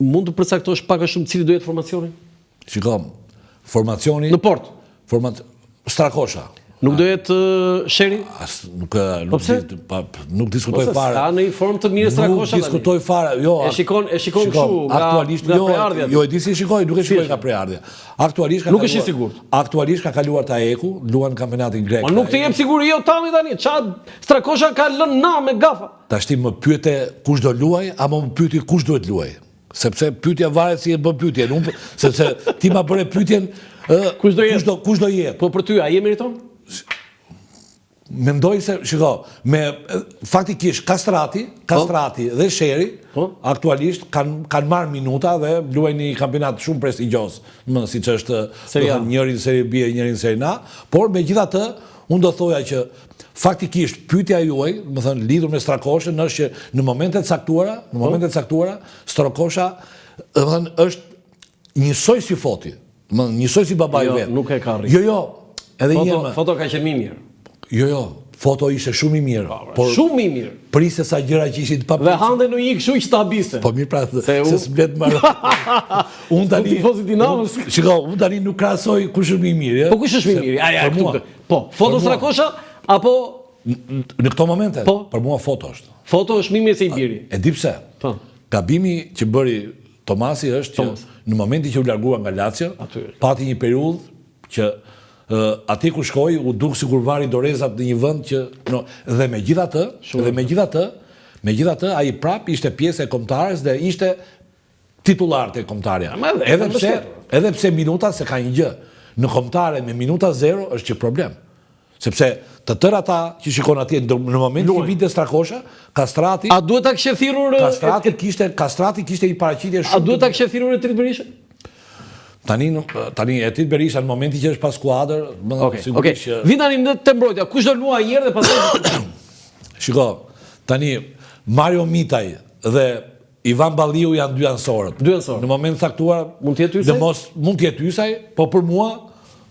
Mund të përcaktosh pak a shumë cili do jetë formacioni? Shiko, formacioni... Në portë? Format... Strakosha. Nuk do jetë Sheri? As, nuk, nuk, po pa, nuk diskutoj po fare. S'ka në një formë të mirë Strakosha Nuk diskutoj fare, jo. E shikon, e shikon kështu nga, aktualisht, nga jo, prejardhja. Jo, e di si e shikoj, nuk e shikoj nga prejardhja. Aktualisht ka nuk është i sigurt. Aktualisht ka kaluar te AEK-u, luan kampionatin grek. Po nuk të jep siguri jo tani tani. Ça Strakosha ka lënë nam me gafa. Tashti më pyete kush do luaj, apo më pyeti kush duhet luaj? Sepse pyetja varet si e bën pyetjen. Unë sepse ti ma bëre pyetjen ë kush do jetë? Kush do kush do jetë? Po për ty ai e meriton? Mendoj se, shiko, me faktikisht Kastrati, po. Kastrati dhe Sheri po. aktualisht kanë kanë marrë minuta dhe luajnë një kampionat shumë prestigjioz, më siç është, do të njëri në Serie B e njëri në Serie A, por megjithatë unë do thoja që Faktikisht, pyetja juaj, domethënë lidhur me Strakoshën është që në momente të caktuara, në po. momente të caktuara, Strakosha, domethënë është njësoj si Foti, domethënë njësoj si babai jo, vet. Nuk e ka rrit. Jo, jo, edhe një herë. Foto ka qenë më mirë. Jo, jo, Foto ishte shumë i mirë, po, pra, por shumë i mirë. Priste sa gjëra që ishin të pa. Dhe hante në një kështu që ta habiste. Po mirë pra, se, se s'mblet më. Unë tani tifozi Dinamos. Shiko, unë tani nuk krahasoj kush është më i mirë, Po kush është më i mirë? Ai, ai, këtu. Po, Foto Strakosha apo në këto momente? Po. Për mua Foto është. Foto është më mirë se i biri. E di pse? Po. Gabimi që bëri Tomasi është që në momentin që u largua nga Lazio, pati një periudhë që atje ku shkoi u duk sikur vari dorezat në një vend që no, dhe megjithatë, dhe megjithatë, megjithatë ai prap ishte pjesë e kombëtares dhe ishte titullar te kombëtarja. Edhe pse edhe pse minuta se ka një gjë. Në kombëtare me minuta zero është që problem. Sepse të tërë ata që shikon atje në momentin që vinte Strakosha, Kastrati A duhet ta kishte thirrur Kastrati kishte Kastrati kishte një paraqitje shumë A duhet ta kishte thirrur Etrit Berisha? Tani tani Etrit Berisha në momentin që është pa skuadër, më okay, sigurisht okay. që Vijmë tani në te mbrojtja, kush do luajë një herë dhe pastaj Shiko, tani Mario Mitaj dhe Ivan Balliu janë dy anësorët. Dy anësorët. Në moment të caktuar mund të jetë Hysaj. Në mos mund të jetë Hysaj, po për mua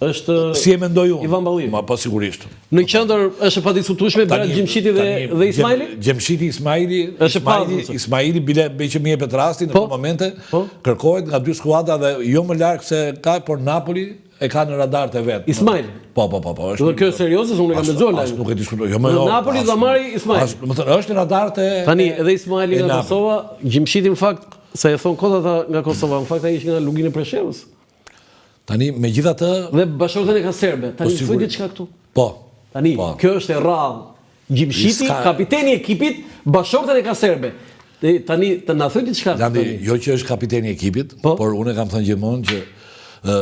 është si e mendoj unë. Ivan Balliu. Ma po sigurisht. Në qendër është e padiskutueshme Berat Gjimshiti dhe dhe Ismajli? Gjimshiti Ismajli, është Ismajli, Ismajli bile meqë më jepet rasti në po? këto momente po? kërkohet nga dy skuadra dhe jo më larg se ka, por Napoli E ka në radar të vet. Ismajli. Po, po, po, po, është. Do kjo është serioze se unë e kam lexuar lajmin. As nuk e diskutoj. Jo, më jo. Napoli do marrë Ismajlin. Domethënë është në radar të Tani edhe Ismajli nga Kosova, Gjimshiti në fakt, se e thon kot ata nga Kosova, në fakt ai është nga Lugina e Preshevës. Tani megjithatë dhe bashkëshorten e ka serbe. Tani po, thuaj diçka këtu. Po. Tani, po. kjo është e rrallë. Gjimshiti, kapiteni i ekipit, bashkëshorten e ka serbe. Dhe tani të na thuaj diçka. Landi, jo që është kapiteni i ekipit, po? por unë e kam thënë gjithmonë që ë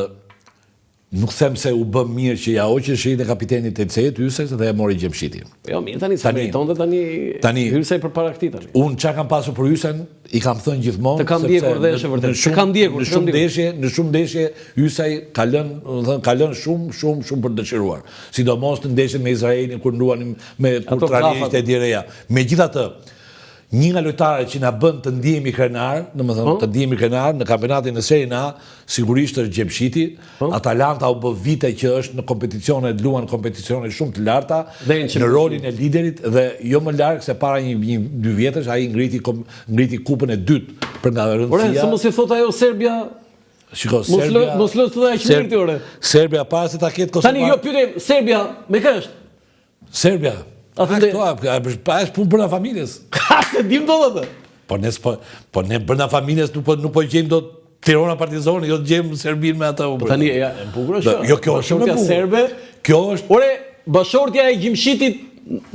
nuk them se u bë mirë që ia hoqën shiritën e kapitenit të Elseid Hysajt dhe e mori Gjimshiti. Jo, mirë tani, se meritonte tani, tani Hysaj përpara këtij tani. Unë çka kam pasur për Hysajn, i kam thënë gjithmonë Të kam ndjekur dhe është e vërtetë. Të kam ndjekur, në shumë ndeshje, në shumë ndeshje Hysaj ka lënë, domethënë ka lënë shumë, shumë, shumë për dëshiruar. Sidomos në ndeshjen me Izraelin kur luanim me kur trajneri ishte Edi Reja. Megjithatë, një nga lojtarët që na bën të ndihemi krenar, domethënë po? të ndihemi krenar në kampionatin në Serie A, sigurisht është Gjimshiti. Po? Atalanta u bë vite që është në kompeticione, luan kompeticione shumë të larta, në rolin e liderit dhe jo më larg se para një, një dy vjetësh ai ngriti ngriti kupën e dytë për nga Ore, rëndësia. se mos i thot ajo Serbia, Shiko, mos lë, Serbia, mos lë të dhe aq mirë ti ore. Serbia para se ta ketë Kosovar. Tani jo pyetëm, Serbia me kë është? Serbia. A A thënë këto, a, a, a, është punë brenda familjes. Ka se dim dot atë. Po ne s'po, po ne brenda familjes nuk po nuk po gjejmë dot Tirana Partizani, jo të gjejmë Serbinë me atë. Po tani ja, e bukur është. Jo, kjo është shumë e Bashkëshortja bukur. serbe. Kjo është Ore, bashkëshortja e Gjimshitit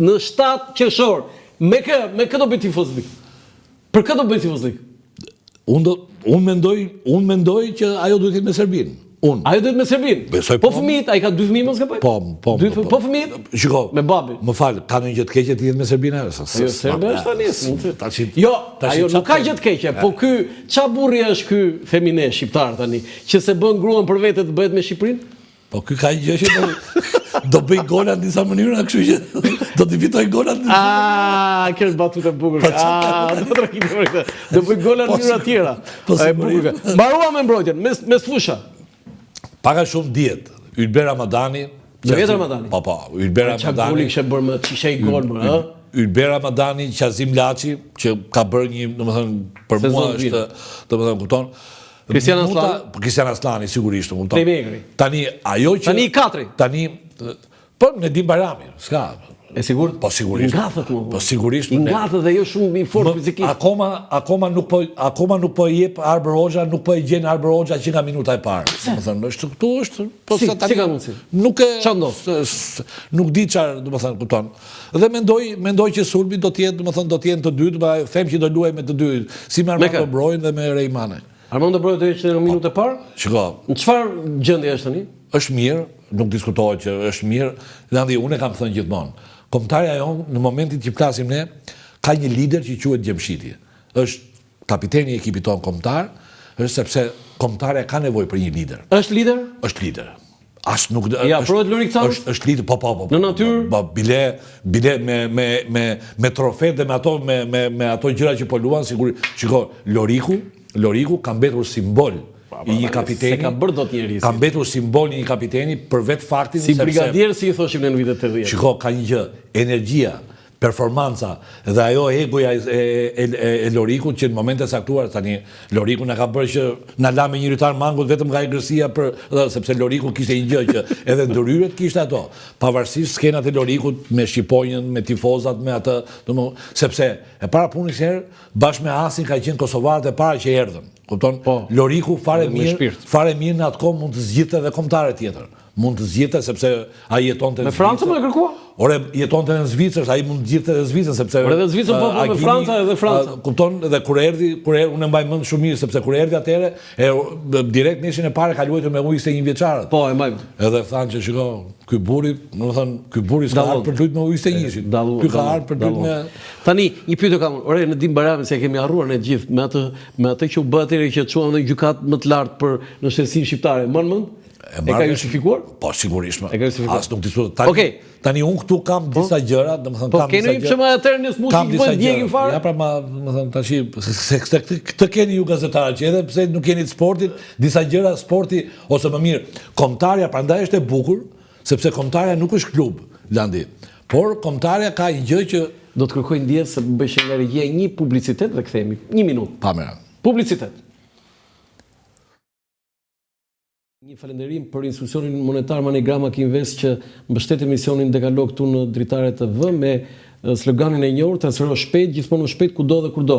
në 7 qershor. Me kë, me kë do bëj tifozlik? Për kë do bëj tifozlik? Unë do, unë mendoj, unë mendoj që ajo duhet të jetë me Serbinë. Unë. Ajo duhet me Serbinë. Besoj po po. fëmijët, ai ka dy fëmijë mos gaboj? Po, po. Dy po, po fëmijët? Shiko, Me babin. Më fal, ka ndonjë gjë të keqe të jetë me Serbinë ajo? Sa- Jo, sa- serbe është tani, s'mund të. Tashi, Jo, tashi ajo ça nuk ka të gjë të keqe, po ky ça burri është ky femine shqiptar tani, që se bën gruan për vete të bëhet me Shqipërinë? Po ky ka një gjë që do, do bëj gola në disa mënyra, kështu që do t'i fitoj gola në disa Ah, kjo është batutë e bukur. Po, ça Ah, do të rakitë për këtë. Do bëj gola në Po, mënyra tjera. po, E bukur. sigurisht. kjo. Mbaruam me mbrojtjen, mes mesfusha. Pak a shumë dihet. Ylber Ramadani. Do jetë Ramadani? Po po, Ylber Qa Ramadani. goli kishte bërë më, ç'ishte ai gol më, ë? Ylber Ramadani, Qazim Laçi, që ka bërë një, domethënë, për mua është, domethënë, kupton? Kristian Asllani. Po, Kristian Asllani, sigurisht, kupton. Playmakeri. Tani, ajo që... Tani i katri. Tani, po, Nedim Bajrami, s'ka. E sigurt? Po sigurisht. I ngathët më. Po sigurisht. I ngathët dhe jo shumë i fortë fizikisht. Akoma akoma nuk po akoma nuk po e jep Arbër Hoxha, nuk po e gjen Arbër Hoxha që nga minuta e parë. Domethënë, është këtu është, po si, tani. Si ka mundësi? Nuk e Çfarë ndodh? Nuk di çfarë, domethënë, kupton. Dhe mendoj, mendoj që sulmi do të jetë, domethënë, do të jenë të dy, do them që do luaj me të dy, si me Armando Brojën dhe me Rey Manaj. Armando Broja do jetë që në minutë e parë? Shiko. Në çfarë gjendje është tani? Është mirë, nuk diskutohet që është mirë. Landi, unë e kam thënë gjithmonë. Kombëtarja jonë, në momentin që flasim ne, ka një lider që quhet Gjimshiti. Është kapiteni i ekipit tonë kombëtar, është sepse kombëtarja ka nevojë për një lider. Është lider? Është lider. As nuk I afrohet Lorik Canës? Është është lider, po po po. Në natyrë? Po bile bile me me me me trofet dhe me ato me me me ato gjëra që po luan sigurisht. Shiko, Loriku, Loriku ka mbetur simbol i një kapiteni. S'e ka bërë dot njeri. Ka mbetur simbol i një kapiteni për vetë faktin si brigadier si i thoshim ne në vitet 80. Shiko, ka një gjë, energjia, performanca dhe ajo egoja e, e, e, e Lorikut që në momente caktuar tani Loriku na ka bërë që na la me një lojtar mangut vetëm nga egërsia për dhe, sepse Loriku kishte një gjë që edhe ndërhyrjet kishte ato pavarësisht skenat e Lorikut me shqiponjën, me tifozat, me atë, domethënë sepse e para punës herë bashkë me Asin ka qenë kosovarët e para që erdhën. Kupton? Po, Loriku fare mirë, fare mirë në atë kohë mund të zgjidhte edhe kombëtare tjetër. Mund të zgjidhte sepse ai jetonte në Zvicër. Me Francën më e kërkua? Ore, jetonte në Zvicër, ai mund të zgjidhte edhe Zvicrën sepse Ore, edhe Zvicrën po, po me Franca edhe Franca. Kupton, edhe kur erdhi, kur erdhi, unë e mbaj mend shumë mirë sepse kur erdhi atëherë, e direkt ndeshjen e parë ka luajtur me U21 vjeçarët. Po, e mbaj. Edhe thanë që shiko, ky burri, domethënë, ky burri s'ka ardhur për të luajtur me U21-shin. Ky ka ardhur për të luajtur me Tani, një pyetje kam unë. Ore, Nedim Bajrami se e kemi harruar ne të gjithë me atë me atë që u bë atëherë që çuam në gjykatë më të lartë për nënshtetësinë shqiptare. Mban mend? E ka justifikuar? Po sigurisht. E ka justifikuar. As nuk diskutohet. Tani, Okej. Tani unë këtu kam po? disa gjëra, domethënë po, kam disa gjëra. Po keni më atëherë në smushi që po djegim fare? Ja pra ma, domethënë tash se këtë këtë, këtë keni ju gazetarë që edhe pse nuk jeni të sportit, disa gjëra sporti ose më mirë, kombëtarja prandaj është e bukur, sepse kombëtarja nuk është klub, Landi. Por kombëtarja ka një gjë që do të kërkoj ndjesë se bëj shenjë nga regjia një publicitet dhe kthehemi. Një minutë. Pa merak. Publicitet. Një falënderim për institucionin monetar MoneyGram Ak Invest që mbështet emisionin Dekalog këtu në Dritare TV me sloganin e njohur transfero shpejt, gjithmonë më shpejt, kudo dhe kurdo.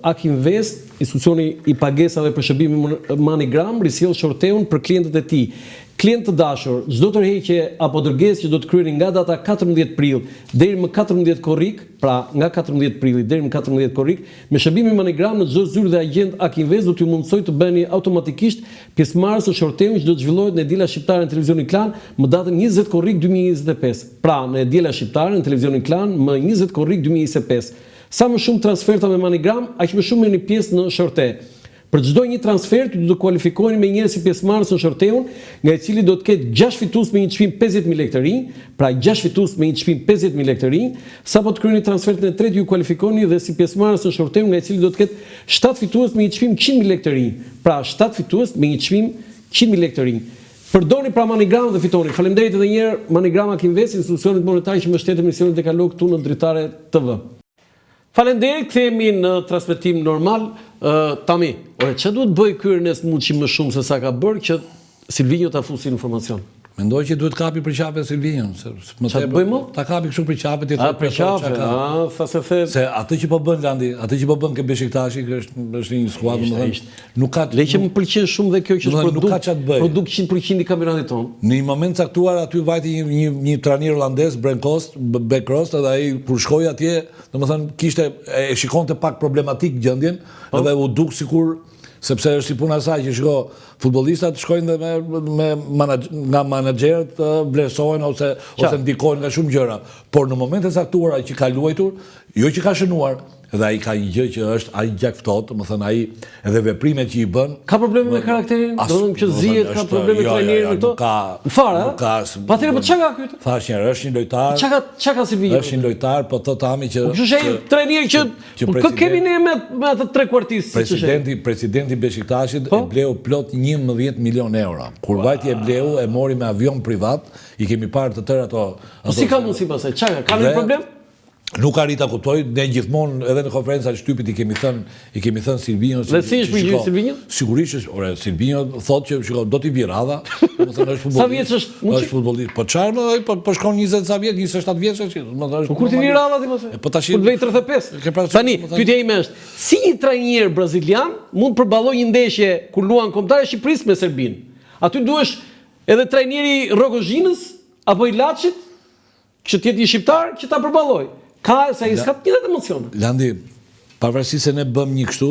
Ak Invest, institucioni i pagesave për shërbimin MoneyGram, risjell shorteun për klientët e tij. Klientë të dashur, çdo tërheqje apo dërgesë që do të kryeni nga data 14 prill deri më 14 korrik, pra nga 14 prilli deri më 14 korrik, Me shërbimin MoneyGram në çdo zyrë dhe agjent Ak Invest do t'ju mundësojë të bëheni automatikisht pjesëmarrës në shorteun që do të zhvillohet në E Diela Shqiptare në Televizionin Klan më datën 20 korrik 2025. Pra, në E Diela Shqiptare në Televizionin Klan më 20 korrik 2025. Sa më shumë transferta me MoneyGram, aq më shumë merrni pjesë në shorte. Për çdo një transfertë ju do të kualifikoheni menjëherë si pjesëmarrës në shorteun, nga i cili do të ketë gjashtë fitues me një çmim 50.000 lekë të rinj, pra gjashtë fitues me një çmim 50.000 lekë të rinj. Sapo të kryeni transfertën e tretë ju kualifikoheni dhe si pjesëmarrës në shorteun nga i cili do të ketë shtatë fitues me një çmim 100.000 lekë të rinj, pra shtatë fitues me një çmim 100.000 lekë të rinj. Përdorni pra MoneyGram dhe fitoni. Faleminderit edhe një herë MoneyGram Ak Invest, institucionit monetar që mbështet emisionin Dekalog këtu në Dritare TV. Faleminderit, kthehemi në transmetim normal. Ë Tami, ore ç'a duhet bëj ky Ernest Muçi më shumë se sa ka bërë që Silvinjo ta fusi në formacion? Mendoj që duhet kapi për qafe Silvinjon, se më tepër. Ç'a bëj më? Ta kapi kështu për qafe ti thotë për qafe, a tha se the. Se atë që po bën Landi, atë që po bën ke Beshiktashi, që është është një skuadër, domethënë, nuk ka Le që më pëlqen shumë dhe kjo që është produkt, nuk ka ç'a të bëjë. Produkt 100% i kampionatit tonë. Në një moment caktuar aty vajti një një një trajner holandez, Brenkost, Bekrost, edhe ai kur shkoi atje, domethënë kishte e shikonte pak problematik gjendjen, po. edhe u duk sikur sepse është si puna e saj që shiko, futbollistat shkojnë dhe me me manaj, nga menaxherët vlerësohen ose ose ndikohen nga shumë gjëra, por në momente caktuara që ka luajtur, jo që ka shënuar, Dhe ai ka një gjë që është ai gjakftohtë, domethënë ai edhe veprimet që i bën. Ka probleme me karakterin? Domethënë që zihet, ka probleme me jo, jo, trajnerin jo, me këto? Ka. Fare, nuk ka. Po atëherë po çka ka ky? Thash një herë, është një lojtar. Çka ka çka ka Silvinjo? Është një lojtar, po thotë Tami që Po kështu është ai trajner që po kë kemi ne me me atë trequartist siç është. Presidenti, presidenti i Beshiktashit po? e bleu plot 11 milion euro. Kur vajti e bleu, e mori me avion privat, i kemi parë të tërë ato. Po si ka mundësi pastaj? Çka ka? Ka ndonjë problem? Nuk arrij ta kuptoj, ne gjithmonë edhe në konferenca të shtypit i kemi thënë, i kemi thënë Silvinjo Dhe si është përgjigjur Silvinjo? Sigurisht, ore Silvinjo thotë që shiko, do t'i vijë radha, domethënë është futbollist. Sa vjeç është? Është futbollist. Po çfarë më, po, po shkon 20 sa vjet, 27 vjeç është, domethënë është. Po kur t'i vijë radha ti mos? Po tash kur të vej 35. Tani, pyetja ime është, si një trajner brazilian mund të përballojë një ndeshje kur luan kombëtarja e Shqipërisë me Serbinë? Aty duhesh edhe trajneri i Rrogozhinës apo i Laçit? Që të jetë një shqiptar që ta përballojë. Ka se ai s'ka të njëjtat emocione. Landi, pavarësisht se ne bëmë një kështu,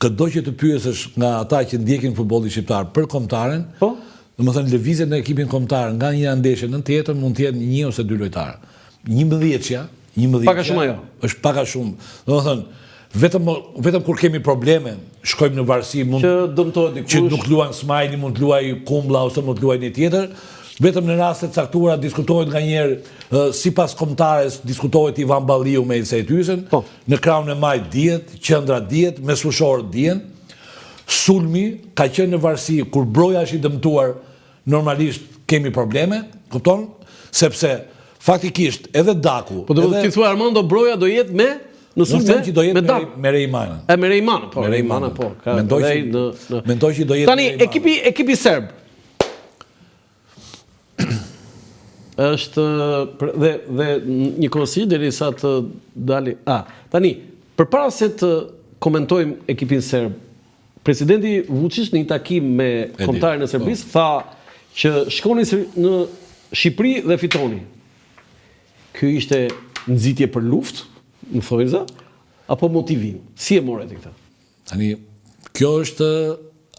këdo që të pyesësh nga ata që ndjekin futbollin shqiptar për kombëtaren, po, domethënë lëvizjet në ekipin kombëtar nga një ndeshje në tjetrën mund të jenë një ose dy lojtarë. Njëmbëdhjetëshja, njëmbëdhjetëshja pak a shumë ajo. Është pak a shumë. Domethënë, vetëm vetëm kur kemi probleme, shkojmë në varësi, mund që dëmtohet dikush, që nuk luan Smajli, mund të luajë Kumbla ose mund të luajë një tjetër. Vetëm në raste të caktuara diskutohet nganjëherë sipas kombëtares diskutohet Ivan Balliu me Elseid Hysën, po. në krahun e majtë dihet, qendra dihet, mesfushorët dihen. Sulmi ka qenë në varësi kur Broja është i dëmtuar, normalisht kemi probleme, kupton? Sepse faktikisht edhe Daku, po do të thua Armando Broja do jetë me në sulm me, që do jetë me, me, me Rey Manën. E me Rey Manën, po, me Rey Manën, po. Ka, mendoj që në, në... mendoj që do jetë Tani ekipi ekipi serb. Është dhe dhe njëkohësisht derisa të dali. A, tani përpara se të komentojmë ekipin serb, Presidenti Vuçiç në një takim me kombëtaren e Serbisë po. tha që shkoni në Shqipëri dhe fitoni. Ky ishte nxitje për luftë, në thonjëza, apo motivim? Si e more ti këtë? Tani, kjo është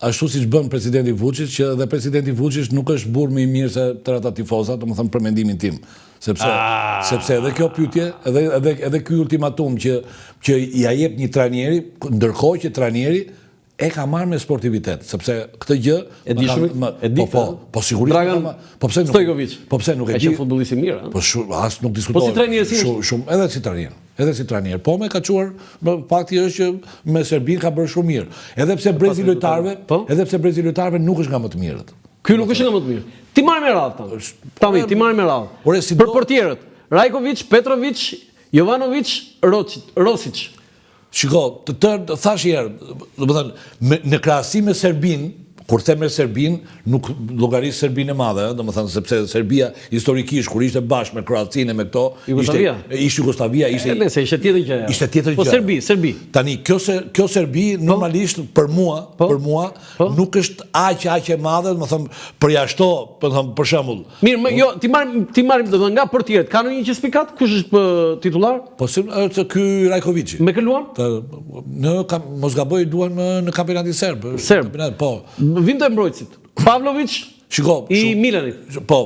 ashtu siç bën presidenti Vuçiç, që dhe presidenti Vuçiç nuk është burrë më i mirë se tërë ata tifoza, domethënë për mendimin tim. Sepse ah. sepse edhe kjo pyetje, edhe edhe edhe ky ultimatum që që ia jep një trajneri, ndërkohë që trajneri e ka marrë me sportivitet, sepse këtë gjë e di shumë, më, e di po, po, po sigurisht Dragan po pse nuk Stojkovic. Po pse nuk e di? Ka qenë futbollist i mirë, Po shumë, as nuk diskutohet. Po si trajner si shumë, shumë edhe si trajner, edhe si trajner. Po me ka çuar, më fakti është që me Serbinë ka bërë shumë mirë. Edhe pse brezi i lojtarëve, po? edhe pse brezi i lojtarëve nuk është nga më të mirët. Ky nuk është nga më të mirët. T'i marrim me radhë tani. Tani t'i marrim me radhë. Ore si Për portierët, Rajkovic, Petrovic, Jovanovic, Rosic. Shiko, të tërë, thashë një herë, domethënë, në krahasim me Serbinë, kur them me Serbinë, nuk llogaris Serbinë e madhe, domethënë, sepse Serbia historikisht, kur ishte bashkë me Kroacinë e me këto, ishte, ishte Jugosllavia, ishte... E, se ishte tjetër gjë. Ishte tjetër po, gjë. Po Serbi, Serbi. Tani, kjo, se, kjo Serbi, po. normalisht, për mua, po. për mua, po. nuk është aq aq e madhe, domethënë, përjashto, po them, për shembull, Mirë, më, jo, t'i marrim, t'i marrim domethënë nga portierët. Ka ndonjë që spikat? Kush është për titullar? Po si është ky Rajkoviçi. Me kë luan? Të, në kam, mos gaboj luan në, në kampionatin serb. Serb. Kampionat, po. Vim te mbrojtësit. Pavlovic Shiko, i Milanit. Po.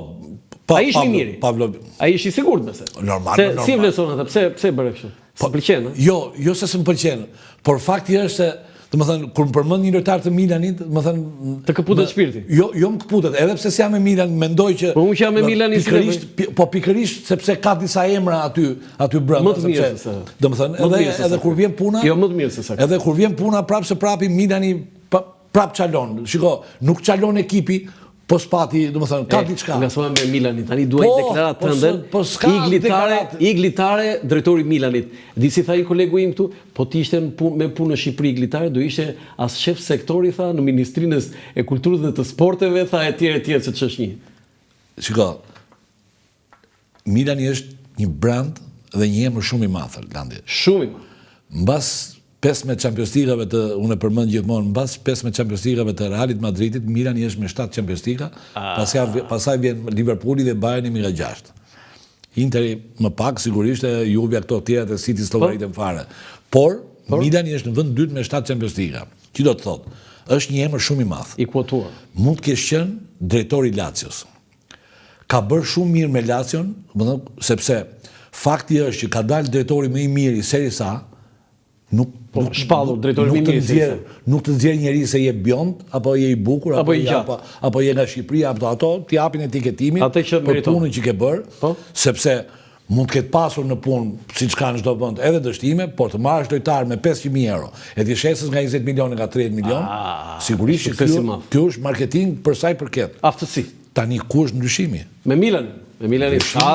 Pa, Ai është i miri. Pavlo. Ai është i sigurt besoj. Normal, Se, normal. Si e vlerëson atë? Pse pse e bëre kështu? Po pëlqen, ë? Jo, jo se s'më pëlqen, por fakti është se, domethënë, kur më përmend një lojtar të Milanit, domethënë të këputet shpirti. Jo, jo më këputet, edhe pse s'jam me Milan, mendoj që Po unë që jam me Milanin pikërisht, po pikërisht sepse ka disa emra aty, aty brenda, më të mirë se sa. Domethënë, edhe edhe kur vjen puna, jo më të mirë se sa. Edhe kur vjen puna prapë se prapi Milani prap çalon. Shiko, nuk çalon ekipi, po s'pati, domethënë, ka diçka. Nga soma me Milanin, tani dua një po, deklaratë po tënden. Po s'ka Igli Tare, Igli Tare, drejtori i Milanit. Di si tha një kolegu im këtu, po të ishte në punë, me punë në Shqipëri Igli Tare, do ishte as shef sektori tha në Ministrinë e Kulturës dhe të Sporteve, tha etj etj se ç'është një. Shiko, Milani është një brand dhe një emër shumë i madh, Landi. Shumë i madh. Mbas 15 Champions League-ave të, unë e përmend gjithmonë, mbas 15 Champions League-ave të Realit Madridit, Milani është me 7 Champions League-a, pastaj pastaj vjen Liverpooli dhe Bayerni me nga 6. Interi më pak sigurisht e Juvja këto të tjerat e City s'llogariten po. fare. Por, Por Milani është në vend dytë me 7 Champions League-a. Që do të thotë, është një emër shumë i madh. I kuotuar. Mund të kesh qenë drejtor i Lazios. Ka bërë shumë mirë me Lazion, domethënë sepse fakti është që ka dalë drejtori më i mirë i Serie A, nuk po, nuk shpallur drejtori më i mirë i Serie A. Nuk të nxjerr njeri se je bjond apo je i bukur apo, apo i gjatë apo, apo je nga Shqipëria apo ato t'i japin etiketimin për punën që ke bërë, po? sepse Mund të ketë pasur në punë, siç ka në çdo vend, edhe dështime, por të marrësh lojtarë me 500.000 euro e t'i shesësh nga 20 milionë nga 30 milionë, ah, sigurisht që ky ky është marketing për sa i përket. Aftësi. Tani ku është ndryshimi? Me Milanin, me Milanin ka.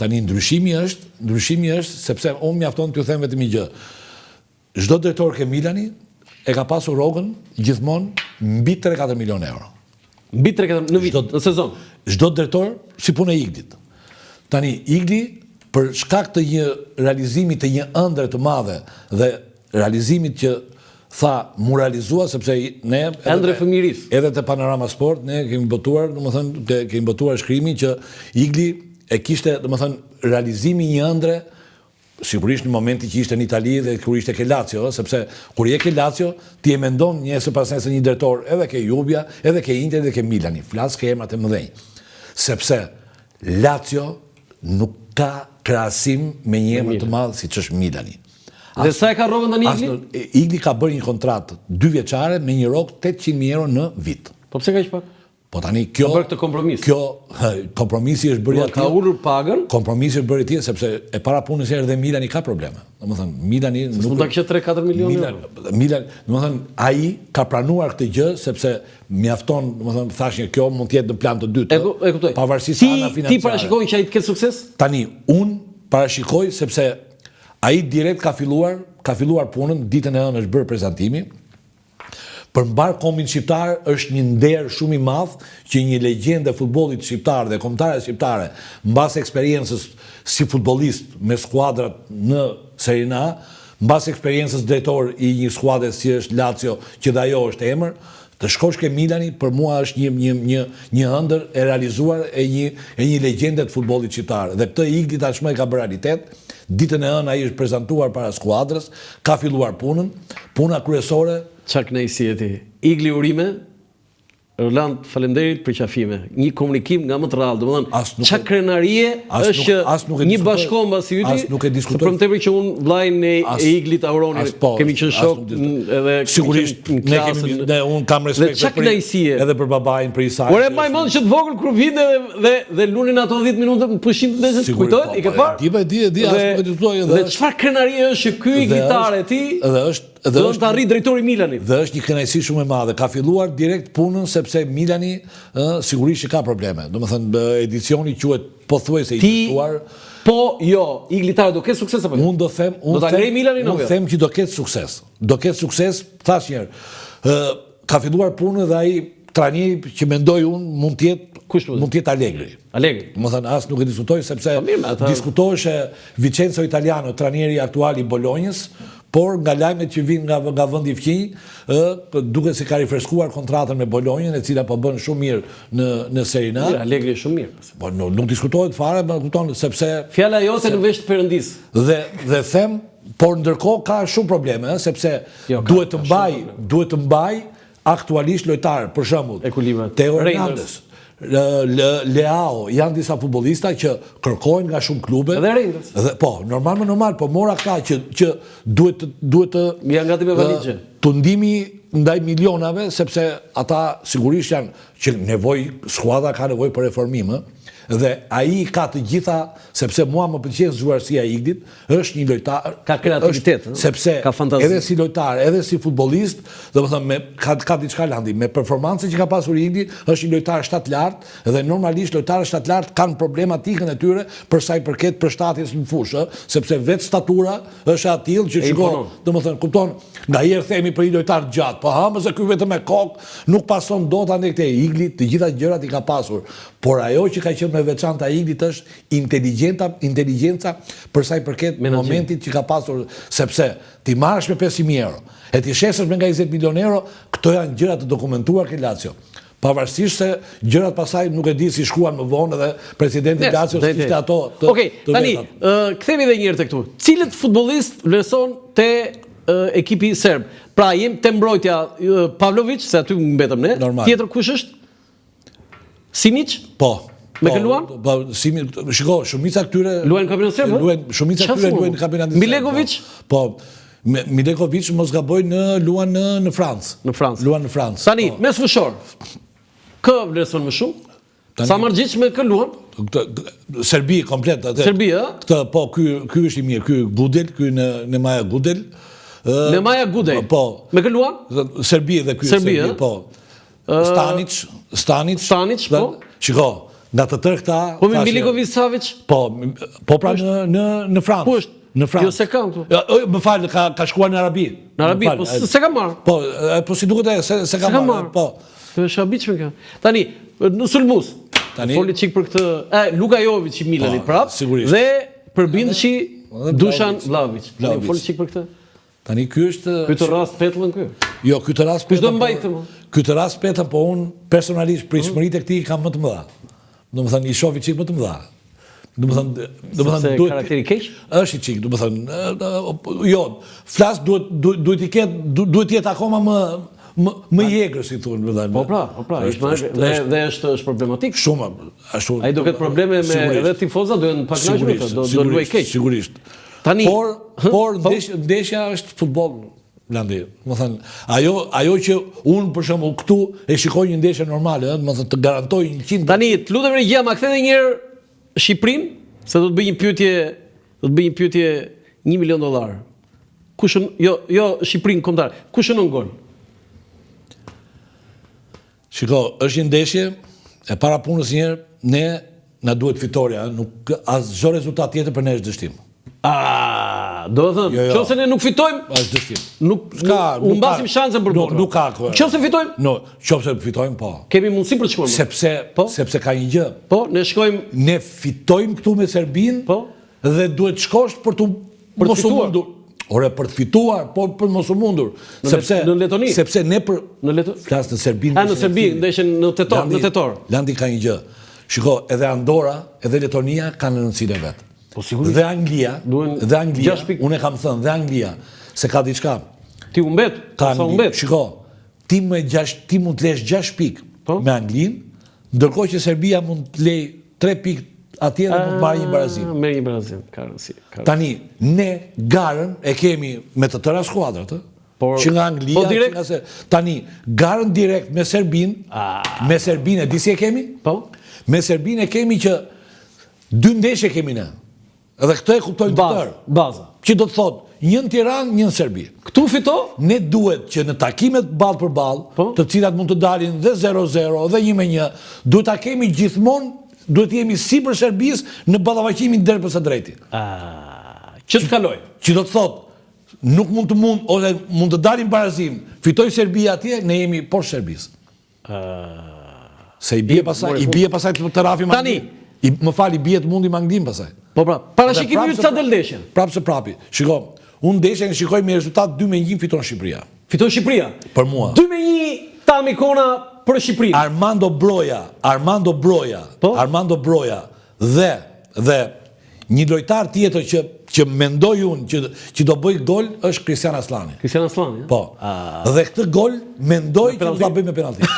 Tani ndryshimi është, ndryshimi është sepse unë mjafton t'ju them vetëm një gjë. Çdo drejtor ke Milani e ka pasur rrogën gjithmonë mbi 3-4 milion euro. Mbi 3-4 në vit, në sezon. Çdo drejtor si punë e Iglit. Tani Igli për shkak të një realizimi të një ëndrre të madhe dhe realizimit që tha m'u realizua sepse ne ëndrra e fëmijërisë. Edhe te Panorama Sport ne kemi botuar, domethënë kemi botuar shkrimin që Igli e kishte, domethënë realizimi i një ëndrre sigurisht në momentin që ishte në Itali dhe kur ishte ke Lazio, ëh, sepse kur je ke Lazio, ti e mendon nesër pasnesër një drejtor edhe ke Juvja, edhe ke Inter, edhe ke Milani, flas ke emrat e mëdhenj. Sepse Lazio nuk ka krahasim me një emër të madh siç është Milani. Dhe sa e ka rrogën tani Igli? Igli ka bërë një kontratë dy vjeçare me një rrogë 800.000 euro në vit. Po pse kaq pak? Po tani kjo ka bërë këtë kompromis. Kjo kompromisi është bërë aty. Ka ulur pagën. Kompromisi është bërë atje sepse e para punës herë dhe Milani ka probleme. Domethënë Milani nuk mund ta kishte 3-4 milionë euro. Milan, domethënë ai ka pranuar këtë gjë sepse mjafton, domethënë thashë një kjo mund të jetë në plan të dytë. E, e kuptoj. Pavarësisht sa ana financiare. Ti parashikon që ai të ketë sukses? Tani unë parashikoj sepse ai direkt ka filluar, ka filluar punën, ditën e hënë është bërë prezantimi. Për mbarë kombin shqiptar është një nder shumë i madh që një legjendë e futbollit shqiptar dhe kombëtares shqiptare, mbas eksperiencës si futbollist me skuadrat në Serinë A, mbas eksperiencës drejtor i një skuadre si është Lazio, që dhe ajo është emër, të shkosh ke Milani për mua është një një një një ëndërr e realizuar e një e një legjende të futbollit shqiptar. Dhe këtë Igli tashmë e ka bërë realitet. Ditën e hënë ai është prezantuar para skuadrës, ka filluar punën. Puna kryesore. Ça kënaqësie ti. Igli urime. Roland, faleminderit për qafime. Një komunikim nga më të rrallë, domethënë, ça krenarie është që një bashkëkombas i yti, nuk e diskutoj. Për më tepër që unë vllain e Iglit Auronin, po, kemi qenë shok edhe sigurisht ne kemi ne unë kam respekt për kënaqësie. Edhe për babain, për Isain. Por e mbaj mend që të vogël kur vinte dhe dhe dhe lunin ato 10 minuta në pushim të ndeshjes, kujtohet? I ke po, parë? Di, po, di, di, as nuk e diskutoj edhe. Dhe çfarë krenarie është që ky Igli Tare ti? Edhe është Dhe është të arrijë drejtori i Milanit. Dhe është një kënaqësi shumë e madhe. Ka filluar direkt punën sepse Milani, ë, sigurisht që ka probleme. Domethënë edicioni quhet pothuajse i dështuar. Po, jo, Igli Tare do ketë sukses apo jo? Unë do them, unë do ta ngrejë Milanin apo jo? Unë them që do ketë sukses. Do ketë sukses, thashë një herë. Ë, ka filluar punën dhe ai trajneri që mendoj unë mund të jetë Kush mund të jetë Allegri. Allegri. Domethënë as nuk e diskutoj sepse po mirë, ata... diskutoheshe Vincenzo Italiano, trajneri aktual i Bolonjës, por nga lajmet që vijnë nga nga vendi fqinj, ë duket se ka rifreskuar kontratën me Bolonjën, e cila po bën shumë mirë në në Serie A. Mirë, Allegri është shumë mirë. Po nuk, nuk diskutohet fare, më kupton, sepse Fjala jote në vesh të Perëndisë. Dhe dhe them, por ndërkohë ka shumë probleme, ë, sepse jo, ka, duhet të mbaj, duhet të mbaj Aktualisht lojtarë, për shembull, Teo Hernandez, Leao, janë disa futbollista që kërkohen nga shumë klube. Edhe Reijnders. Dhe po, normal më normal, po mora këta që që duhet të duhet të janë gati me valixhe. Tundimi ndaj milionave sepse ata sigurisht janë që nevojë skuadra ka nevojë për reformim, ë. Dhe ai ka të gjitha, sepse mua më pëlqen zgjuarsia e Iglit, është një lojtar ka kreativitet, është, sepse ka fantazi. Edhe si lojtar, edhe si futbollist, domethënë me ka ka diçka Landi, me performancën që ka pasur Igli, është një lojtar shtatlartë dhe normalisht lojtarët shtatlartë kanë problematikën e tyre për sa i përket përshtatjes në fushë, sepse vetë statura është e atillë që shiko, domethënë kupton, nganjëherë themi për një lojtar të gjatë, po ha, se ky vetëm me kokë nuk pason dot andej këtej. Igli të gjitha gjërat i ka pasur, por ajo që ka qenë më e veçanta e Iglit është inteligjenta, inteligjenca për sa i përket momentit që ka pasur, sepse t'i marrësh me 500.000 euro, e t'i shesësh me nga 20 milion euro, këto janë gjëra të dokumentuar ke Lazio. Pavarësisht se gjërat pasaj nuk e di si shkuan më vonë edhe presidenti i Lazios kishte ato të Okej, tani, kthehemi edhe një herë te këtu. Cilët futbollistë vlerëson te ekipi serb? Pra, jem te mbrojtja Pavlovic, se aty mbetëm ne. Tjetër kush është? Simic? Po. Me kë luan? Po, Simic, shiko, shumica këtyre luajnë kampionatin serb? Luajnë, shumica këtyre luajnë kampionatin serb. Milekovic? Po. po. Milekovic mos gaboj në luan në në Francë. Në Francë. Luan në Francë. Tani, po. Mesfushor. Kë vlerëson më shumë? Tani, Samardzic me kë luan? Këtë Serbi komplet atë. Serbi, ë? Këtë po ky ky është i mirë, ky Gudel, ky në Nemaja Gudel. Nemaja Gudel. Po. Me kë luan? Serbi dhe ky Serbi, Serbi, po. Stanic, Stanic. Stanic, po. Shiko, Nga të tërë këta... Po me Milinkovic Savic? Po, po pra në, në, në Francë. Po është? Në Francë. Jo, s'e kam këtu. Më fal, ka, ka shkuar në Arabi. Në Arabi, po s'e kam marrë. Po, po si duket e, s'e, s'e kam marrë. Po. Të është habitshme kjo. Tani, në sulmues. Tani foli çik për këtë, e Luka Jovic i Milanit po, prap. Sigurisht. Dhe përbindëshi Dusan Vlahovic. Tani foli çik për këtë. Tani ky është Ky të rrasë petlën ky. Jo, ky të rrasë petlën. Kush do mbajë këtë? Ky të rrasë petlën, po unë personalisht pritshmëritë e këtij i kam më të mëdha. Domethënë i shoh çik më të mëdha. Domethënë, domethënë duhet karakteri keq? Është i çik, domethënë, jo, flas duhet duhet të ketë duhet të jetë akoma më më më i egër si thonë, domethënë. Po pra, po pra, është është dhe dhe është është problematik. Shumë, ashtu. Ai do ketë probleme me edhe tifozat, do jenë pak kënaqur me të, do do luajë keq. Sigurisht. Tani, por por po? ndeshja është futboll Landi. Domethënë, ajo ajo që unë për shembull këtu e shikoj një ndeshje normale, ëh, domethënë të garantoj 100. Tani, të lutem regjia, ma kthen edhe një herë Shqipërinë, se do të bëj një pyetje, do të bëj një pyetje 1 milion dollar. Kush jo, jo Shqipërinë kombëtar. Kush shënon gol? Shiko, është një ndeshje e para punës një herë, ne na duhet fitorja, nuk as çdo rezultat tjetër për ne është dështim. Ah, do të thënë, jo, jo. Qoftë se ne nuk fitojmë, është dështim. Nuk ka, nuk humbasim shansin për botën. Nuk ka. Qoftë se fitojmë? No, qoftë se fitojmë, po. Kemi mundësi për të shkuar. Sepse, po? sepse ka një gjë. Po, ne shkojmë. Ne fitojmë këtu me Serbinë. Po. Dhe duhet të shkosh për të për të fituar. Ore për të fituar, por për mos u mundur. Në sepse në Letoni. Sepse ne për në Letoni. Flas në Serbinë. A në Serbi, ndeshjen në tetor, në tetor. Landi ka një gjë. Shiko, edhe Andora, edhe Letonia kanë rëndësinë e vet. Po sigurisht. Dhe Anglia, dhe Anglia, unë e kam thënë, dhe Anglia, se ka diçka. Ti humbet, ka sa humbet. Shiko, ti me 6, ti mund të lesh 6 pikë po? me Anglinë, ndërkohë që Serbia mund të lejë 3 pikë atje dhe mund të marrë një barazim. Merr një barazim, ka rëndësi. Tani, ne garën e kemi me të tëra skuadrat, ë? Por, që nga Anglia, po direkt... që nga se... Tani, garën direkt me Serbinë, ah. me Serbinë e di si e kemi? Po? Me Serbinë e kemi që dy ndeshje kemi ne. Edhe këtë e kuptojnë të tërë. Baza. Që do të thotë, një në Tiranë, një në Serbi. Këtu fito? Ne duhet që në takimet ballë për ballë, po? të cilat mund të dalin dhe 0-0 dhe 1-1, duhet ta kemi gjithmonë, duhet të jemi sipër Serbisë në ballafaqimin drejt për së drejti. Ah, që të kalojë. Që do të thotë, nuk mund të mund ose mund të dalim barazim, fitoi Serbia atje, ne jemi poshtë Serbisë. Se i bie pasaj, i bie pasaj të të rrahim Tani, i, më fal, i bie të mundim Anglinë pasaj. Po pra, parashikimi yt sa del ndeshja? Prapë së prapi. Shiko, unë ndeshjen e shikoj me rezultat 2 me 1 fiton Shqipëria. Fiton Shqipëria. Për mua. 2 me 1 Tami Kona për Shqipërinë. Armando Broja, Armando Broja, po? Armando Broja dhe dhe Një lojtar tjetër që që mendoj unë që që do bëj gol është Kristian Asllani. Kristian Asllani. Po. Ah. Dhe këtë gol mendoj që do ta bëj me penallti.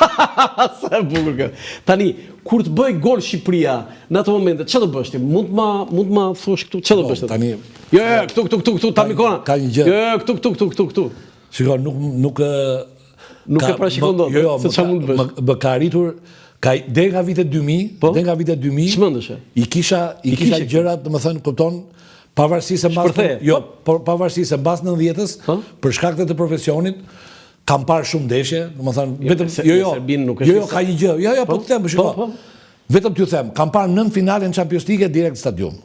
Sa e bukur kjo. Tani kur të bëj gol Shqipëria në ato momente, çfarë do bësh ti? Mund të ma mund të ma thuash këtu çfarë do po, bësh ti? Tani Jo, jo, këtu këtu këtu këtu Tami Kona. Ka një gjë. Jo, jo, këtu këtu këtu këtu këtu. Shiko, nuk nuk nuk e parashikon dot. Jo, jo, se çfarë mund të bësh. Më ka arritur ka deri nga vitet 2000, po? deri nga vitet 2000. Çmendeshe. I kisha i kisha gjërat, domethënë, kupton, pavarësisht se mbas jo, por pavarësisht se mbas 90-ës, po? për shkak të profesionit, kam parë shumë ndeshje, domethënë, jo, vetëm jo, jo, jo, jo, ka një gjë. Jo, jo, po, po të them, shiko. Po, vetëm t'ju them, kam parë nëntë finale në Champions League direkt në stadium.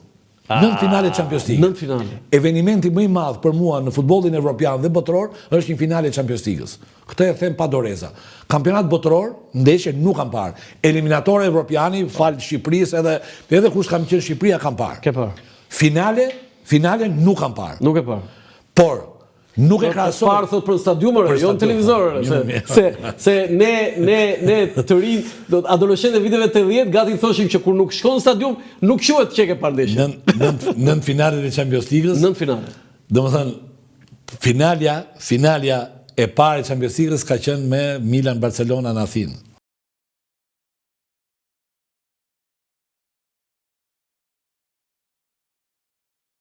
Nëntë finale Champions League. Nëntë finale. Evenimenti më i madh për mua në futbollin evropian dhe botëror është një finale e Champions League-s. Këtë e them pa doreza. Kampionat botëror, ndeshje nuk kam parë. Eliminatore evropiani, falë Shqipërisë edhe edhe kur s'kam qenë Shqipëria kam parë. Ke parë. Finale, finale nuk kam parë. Nuk e parë. Por Nuk e krahasoj. Parë thot për stadium, jo në televizor, se, se, se ne, ne, ne të rinj, do adoleshentët e viteve 80, gati thoshim që kur nuk shkon në stadium, nuk quhet që ke parë ndeshjen. Nën, nën, finalet e Champions League-s. Nën finale. Domethënë, finalja, finalja e parë e Champions League-s ka qenë me Milan Barcelona në Athinë.